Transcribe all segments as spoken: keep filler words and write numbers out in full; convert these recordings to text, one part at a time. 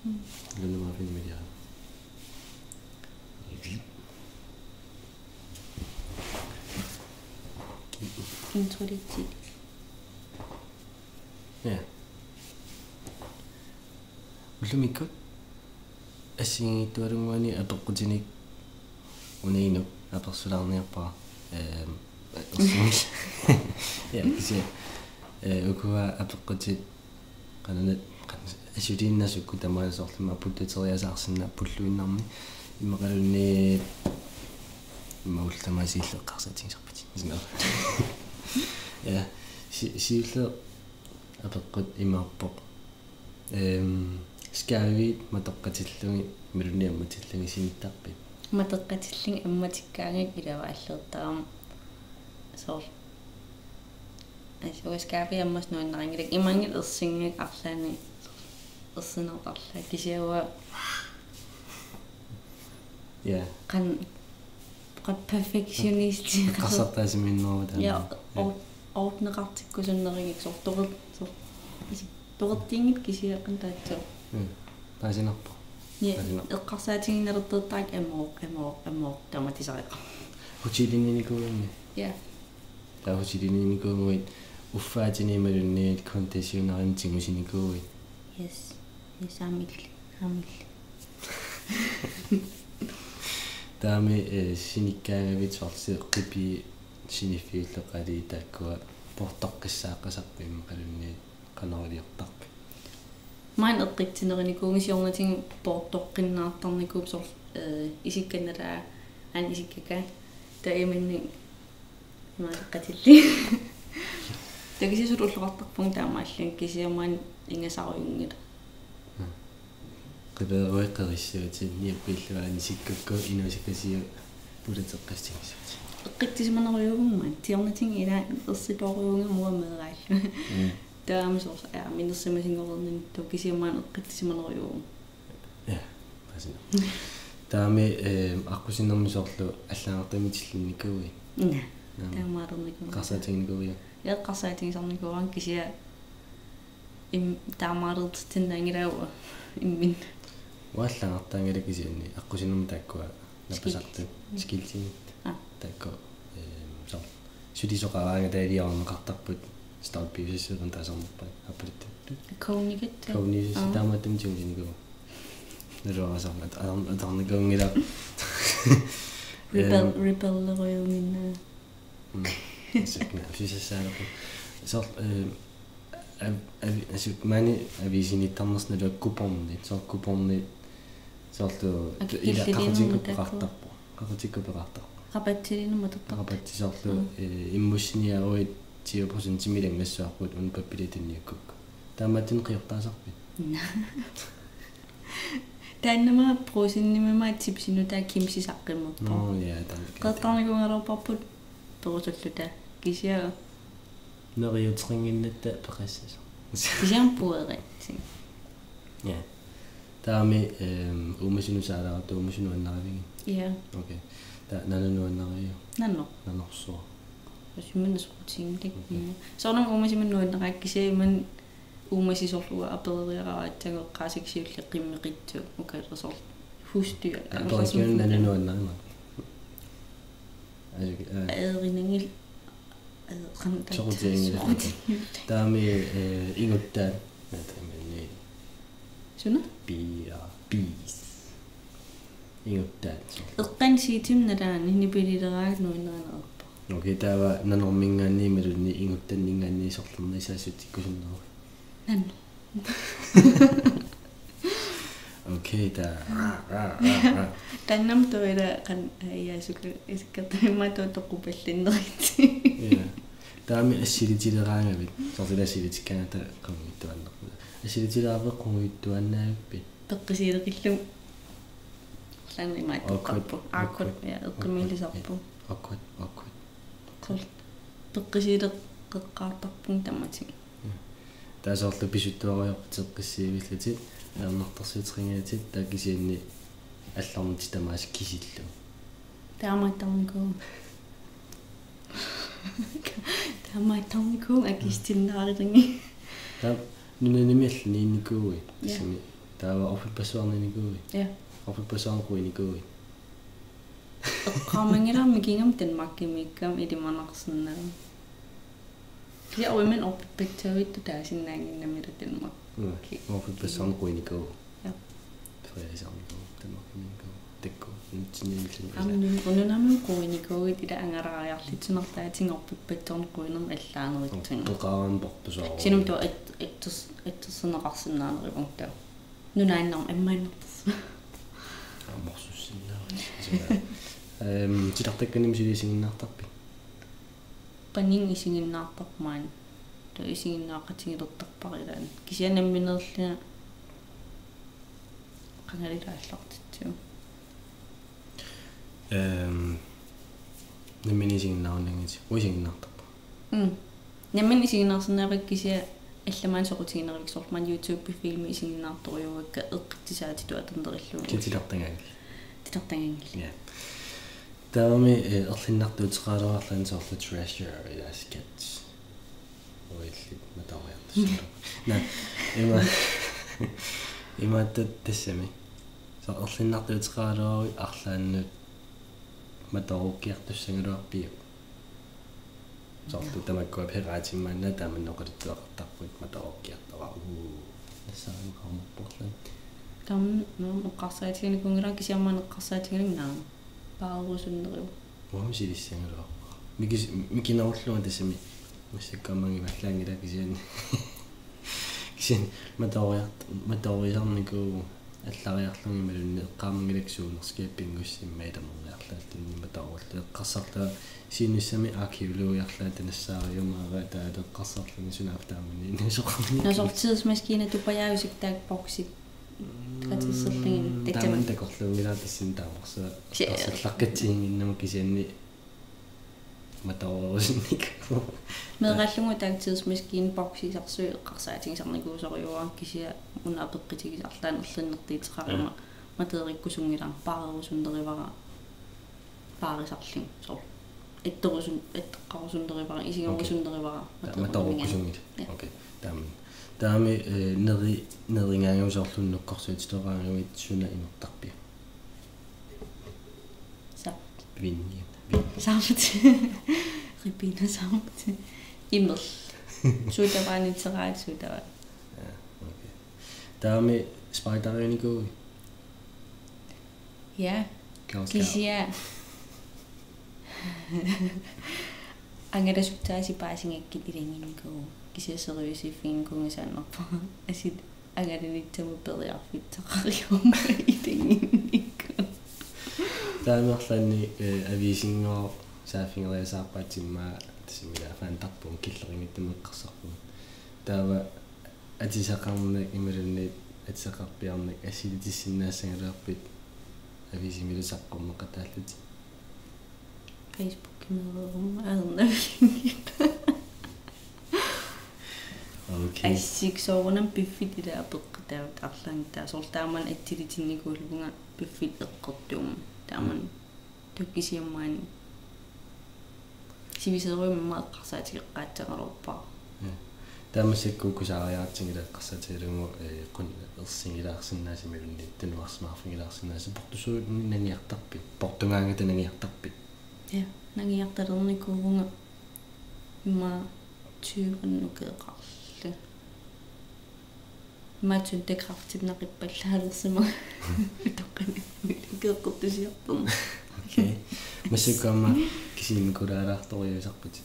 Luna Marvin Media. Introducere. Ja. Ullumikkut assigiinngitsualunnguanik apeqqutinik una inuk apersulaarniarpara. Ehm, ersingi-, ja, kisianni, eh, ukua apeqqutit qanoq, qanoq, assiliinnasukku tamaasa soorlu aamma pulluteriasaarsinnaapput pulluinnarmi immaqaluunniit immaqa ullut tamaasa siulleq eqqarsaatigisarpatit. Sinaa. Ja, si-, siulleq apeqqut imaappoq. Ehm, skaavit matoqqatillugit imaluunniit ammatillugit sinittarpit? Matoqqatillugit ammatikkaangakkit iluaqutaavoq soorlu. Assut skaavit ammasut nuannarinngilakkit imaanngilaq ersinngilakka arlaanni ersinertarlugit kisianni uanga Ja. Qan-, qan perfektionist. Eqqarsartaasimannginnera taanna. Ja, ja. Or-, ordneqartikkusunnerugit soorlu toqer-, soorlu, isi-, toqertiinngitsoq kisianni qanoq taatsoq. Mm. Paasinarpoq. Ja, paasinarpoq. Eqqarsaatigiinnalertartarakku amooq, amooq, amooq, taamatisariaqarpoq. Hotelinniinnikuugammi? Ja. Taava hotelinniinnikuuguit uffaatinik imaluunniit konditionerimik tigusinikuuit? Yes. Yes, aamma illit, aamma illit. Taamani, eh, sinikkaangavit soorlu qipiit siniffiullutik qaliit taakkua poortoqqissaaqqasarpit immaqaluunniit qanoq iliortarpit? Maani eqqissineqarnikuuvunga siornatigut poortoqqinnaartarnikuupput soorlu, eh, isikka nalaa, aana isikkakka. Taava imannak imaaleqqatillit. Takusimasoq ulloqartarpunga taamaallaat kisianni maani ingasarujunngilaq. Qipeeruit qerissuutit niappiilluaani sikkukku inuusukkasiut pulateqqassutigissuutit. Eqqissisimanerujuuvunga maani. Siornatigut ilaa ersitoorujuuvunga uanga meeraallugu. Mm. Taava aamma soorlu, ja, minersimasinngorninnittoq kisianni maani eqqissisimanerujuuvunga. Ja, paasina. Taamani, eh, aqqusinermi soorlu allagartamik tillinnikuuit? Naa. Naamik. Taamaalernikuuvunga. Eqqarsaatiginikuuit? Ja, eqqarsaatigisarnikuuvunga kisianni im-, taamaalertitsinnaanngilagut imminnut. Uanga allagartaanngilanga kisianni aqqusinermi taakkua napasartut. Skilti. Skilti. Aa. Taakku, eh, soorlu. Sulisoqaraangat taava iliorneqartarput stolpiusassuarnik taasarnerpaat. Appaluttu. Kognigatta. Kognigatta. Aa. Taamaattumik tigusinikuuvugut. Naluara soorlu at-, at-, atornikuunngilaq. Rebel, em, rebellerujuuminaa. Mm. Assut, naa, susassaalerput. Soorlu, em, av-, avi-, assut maani aviisinittarnersoq naluara kuponit, soorlu kuponit, soorlu ila akikilliliinermut qaqutikkut taakku peqartarpoq. Qaqutikkut peqartarpoq. Rabattiliinermut atortarpoq. Rabattit soorlu, mm, eh, immussiniaruit tyve procentimik ilanngassuarput una pappiliata tunniukkukku. Taamaattunik qiortaasarpit? Naa. Taannami Brugsenimi aamma Tipsinut taava Kimsi saqqummerpoq. Nå, ja, taanna. Qeqertarnikuugaluarparput perusulluta. Kisianni. Neriuteqannginnatta peqassasoq. Kisianni puereersi. Ja. Taamani, ehm, uumasunut saalaarutta uumasut nuannarivigit? Ja. Okay. Taava nanoq nuannariviuk? Nanoq. Nanorsuaq. Usimanna soqutiginngilakka. Okay. Mm. Soorunami uumasunik nuannaraakka kisianni imannak uumasut soorlu uanga apereriaraangakkit eqqaasakka siulleq qimmeqitsuugut ukalersorlu husdyr. Aperikkiuna nanoq nuannariviuk? Asuk, aa. Aerinangil-, aa, qanoq taava soqutiginngilaq. Soqutiginngilaq. Taamani, eh, inguttaat. Naa taamani. Suna? Pia, peace. Inguttaat soorlu. Eqqaani siitim nalaani nipilileraangat nuannarinerpoq. Okay, taava nanorminngaanniit imaluunniit inguttanninngaanniit soorlu nissaassutsikkusunneruit? Nanoq. Okay, taava. Taannami tuila qan-, ja, suka-, isukkertami maani toqupallinnerit. Ja. Taamani assilitileraangavit. Soorlu assilitikkaangata qungujuttuaannarput. Assilitileraangavit qungujuttuaannavippit? Peqqisileqillugu. Arlaannik imaattoqarpoq. Awkward. Awkward. Awkward. Ja, eqqumiilisarpoq. Awkward. Awkward. Qul-, peqqisileqqeqqaartarpunga tamatsinnut. Ja. Taava soorlu pisuttuarujoorputit eqqissivillutit, ajornartorsiuteqanngilatit, taava kisianni allornitit tamaasa kisillugu. Taamaattarnikuuvunga. Taamaattarnikuuvunga akistinnaarilingi. Taava nunanimi allaniinnikuuit, ja, tassami Taava orfippassuarnikuuit? Ja. Orfippassuarnikuuit? Eqqaamanngilara mikigama Danmarkimiikkama ilimanarsinnaagama. Ja, og men orfippassuit taasinnaannginnamik Danmark. Orfippassuarnikuuit? Ja. Frederikshavnikuuit, Danmarkimiinnikuuit. Taakku. Aamma nunamut kuuinikuuit ila angalaariarlutik, sunartaatigut orfippassuarnikuuinermi allaanerutsigit. Peqaram portusoorlu. Sinum tu et et et sinneqarsinnaaneripungta. Nunaannarmi ammaannartarsi. Aamorsussinnaavit. Ehm, titartakkanik suli isiginnaartarpit? Paninnga isiginnaartarpara. Taava isiginnaaqatigilertarpara ilaanni. Kisianni nammineerlunga qangalilaallartitsigu. Ehm, nammineq isiginnaarunnaarnagit. Uanga isiginnaartarpunga. Mm. Nammineq isiginnaarsinnaavakka kisianni allamaana soqutiginnaravigit, soorlu maanna YouTube-i filmi isiginnaartorujuuakka eqqissisaatit atornerillugu. Kisianni titartagaanni. Titartagaanni. Ja. Taavami, eh, erlinnartuuteqaraluarluni soorlu Treasure ila Sketch. Uillit matooriartussat. Naa, ima, imaattoq tassami. Soorlu erlinnartuuteqaraluaruit arlaannut matoorukkiartussagaluarpiuk? Soorlu tamakkua piratimik maanna taama oqaluttuaqartarput matoorukkiartoraat. Uu, nassaarineqarumaarpoq arlaannik. Taama, no, eqqarsaatiginikuunngilara, kisianni aamma eqqarsaatigalugu naamik. Paarerusunneruvoq. Uanga silissagaluarpara. Mikis-, mikinerullunga tassami. Massakkut aamma angivallaanngilanga kisianni. Kisianni matooriart-, matoorisarnikuuvugut allariarlunga imaluunniit eqqaamanngilakka suunerskipinngussimma ilamorniarlaallunni matoorullu eqqarsarlunga siunissami arkæologiarlaata nassaariumaarpara taava eqqarsarlunga sunaaffa taamani inuusoqarnikuuvoq. Nå, soorlu tidsmaskine tupajaavisuk taakku boksit. Katerserlugit. Taamani takorluunngilara tassani taamarsuaq. Si- Takorsallaqqatsiginnginnama kisianni matoorusunnik. Meeraallugu taakku tidsmaskine boksisarsuit eqqarsaatigisarnikuusorujuara kisianni una apeqqutigisarlunga erlinnertuuteqarama. Ja. Matoorikkusunngilara, paarerusunnerivara. Paarisarlunga soorlu. Attorusun-, attoqqarusunnerivara, isigorusunnerivara. Okay. Taava matoorukkusunngilaq. Ja. Okay. Taama. Taavami, eh, neri-, nerigaangami soorlu unnukkorsiutitoraangami suna imertarpiuk? Sa- Vinni. Saamut. Ribena saamut. Imerl. Sodavanditeqaraat sodavand. Ja, okay. Taavami spejderuinikuuit? Ja. Girl Scout. Kisianni. Angalassutaa sipaasigakkit ilaginnikuuvugut. Kisianni seriøsiffiginikuunngisaannarpara. Asit angalanitsamut periarfissaqarigama ilaginnikuuvugut. Taamaammat arlaannik, eh, aviisinngooq saaffigeriasaarpaat immaqa tassami ila fantarpugut killerinngittami eqqarsarpugut. Taava atisaqarneq imaluunniit atisaqarpiarneq assilitissinnaassagaluarpit aviisimilu saqqummeqataallutit? Facebookimi meeraruma aernavigit. Okay. Assik soorunami piffissap ila apeqqutaavoq arlaannik taava soorlu taamani assilitinikuullunga piffissap eqqortuummat. Taamani. Mm. Taava kisianni maani sivisoorujummik eqqarsaatigeqqaassagaluarpara. Ja. Taava massakkut kusaariaratsinngilaq eqqarsaatigalugu, eh, qun-, ersingilaarsinnaasut imaluunniit tunuarsimaarfigilaarsinnaasut portusuunik nangiartarpit? Portugaangata nangiartarpit? Ja, nangiartalernikuuvunga immaqa tyve ukeeqarlunga. Immaqa tyngdekraftit naqippallaalersimavunga. Toqqaannartumik ukeeqqortusiartorneq. Okay. Massakkut aamma kisimikkulaalaartorujussuusarputit.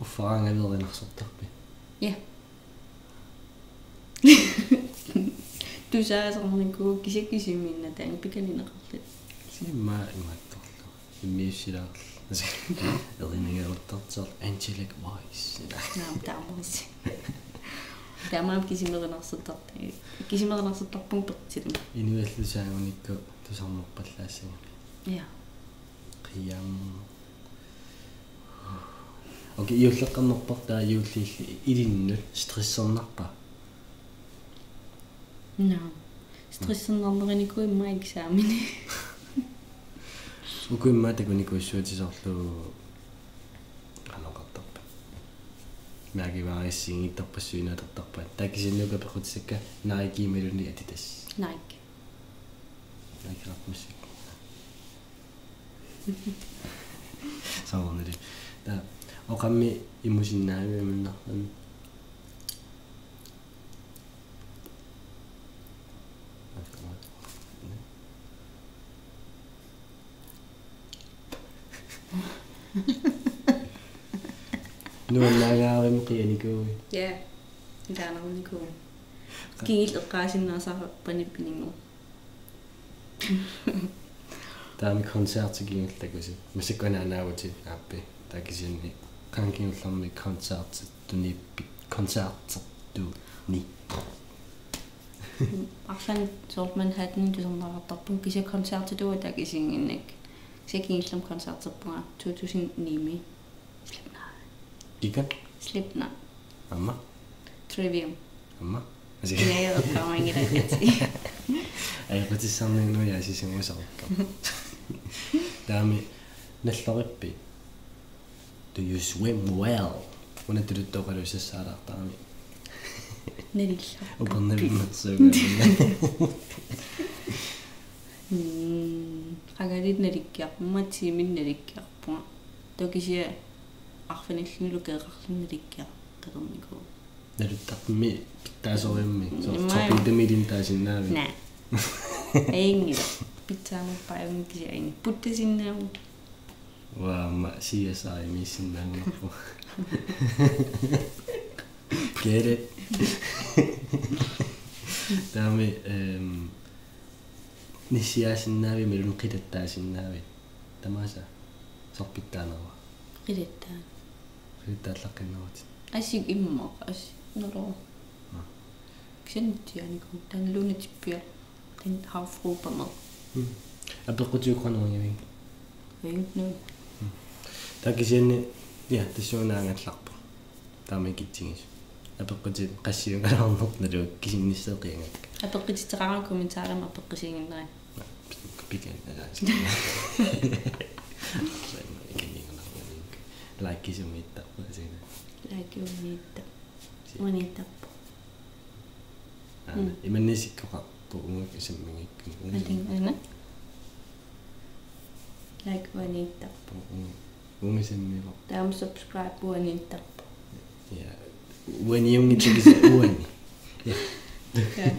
Uffa angaverinarsortarpit? Ja. Tusaasarnikuuvoq kisianni kisimiinnaat taanna pikanineqarluni. Kisianni immaqa imaattorlugu. Immiussilaarl-. Erinangaaruttartoq angelic voice. Naamik, taamaassi. Taamaammat kisimerinarsortarpunga. Kisimerinarsortarpunga peqatilinnik. Inuillu saagunikku tusarnerpallaassagami. Ja. Qiam. Okay, juulleqqammerpoq taava juullilli ilinnut stressernarpa? Naa. Stressernarnerinikuuvoq immaqa eksamini. Uku immaqa takunikuussuutit soorlu qanoq oqartarpa? Mærkevarer assigiinngitsorpassuit nuannertarpaat. Taava kisianni uku apeqqutissakka Nike imaluunniit Adidas. Nike. Nike-qarpassuit. Soorunami. Taava oqarmi imusinnaavimmi imaannaanngilaq. Nuannaagaarami qianikuui. Ja. Ilaanarnikuui. Kingulleq eqqaasinnaasarpani piningu. Taama koncerti kingulleq takusi. Massakkut anaanaavutit aappi. Taava kisianni qanga kingullermi koncertituniippi-, koncertertuni. Arsan soorlu Manhattan tusarnaartarpunga kisianni koncertitut takusinnginnakku. Kisianni kingullermi koncerterpunga to tusind ni-mi. Slipknot. Kika? Slipknot. Aamma? Trivium. Aamma? Kinajoqqaamaanngilakatsi. Ajoqutissarniunut aasisinngusarukku. Taama nallorippi. Do you swim well? Una tuluttut oqaluussassaalaartarami. Nalillarput. Upernavinnersuugaa. Mm. Qangali nalikkiarpunga, tiimini nalikkiarpunga. Taava kisianni arfinillit lukeeqarluni nalikkiartaqarnikuuvoq. Naluttarmi pitsaasorujussuarmik. So, Immaqa. Shoppingimi ilinnut taasinnaavit? Naa. Ajunngilaq. Pitsaanerpaajunngilaq kisianni. Puttasinnaavunga. Uanga aamma C S I-miissinnaanngilarput. Get it? Taama, ehm, nissiaasinnaavit imaluunniit qilattaasinnaavit? Tamaasa. Soorlu pitsaaneruara. Qilattaa. Qilattaallaqqinnerutit. Assut immaqa, assut nalunngilaq. Nå. Kisianni tiaaniku, taanna Luna Tipia. Den havfruebommer. Mm. Apeqqutigalugu qanoq iliorivigit? Ajunngilaq. Taava kisianni, ja, tassuuna angallarpoq. Taama ikitsigisoq. Apeqqutit qassiugaluarneq naluara kisinnissaq qianngikkaluarpoq. Apeqqutissaqarama kommentarimi apeqqutiginngilara. Pikan, alaas. Ikinnigunarnikuuvoq. Like-isummiittarpoq asina. Like-iummiittarpoq. Uaniittarpoq. Aana, mm, imannak isikkoqarpoq uunga sammigikkuni. Atin, aana. Like uaniittarpoq. Uunga, uunga sammivoq. Taama subscribe uaniittarpoq. Ja. Uaniunngitsukkut uani. Ja. Ja.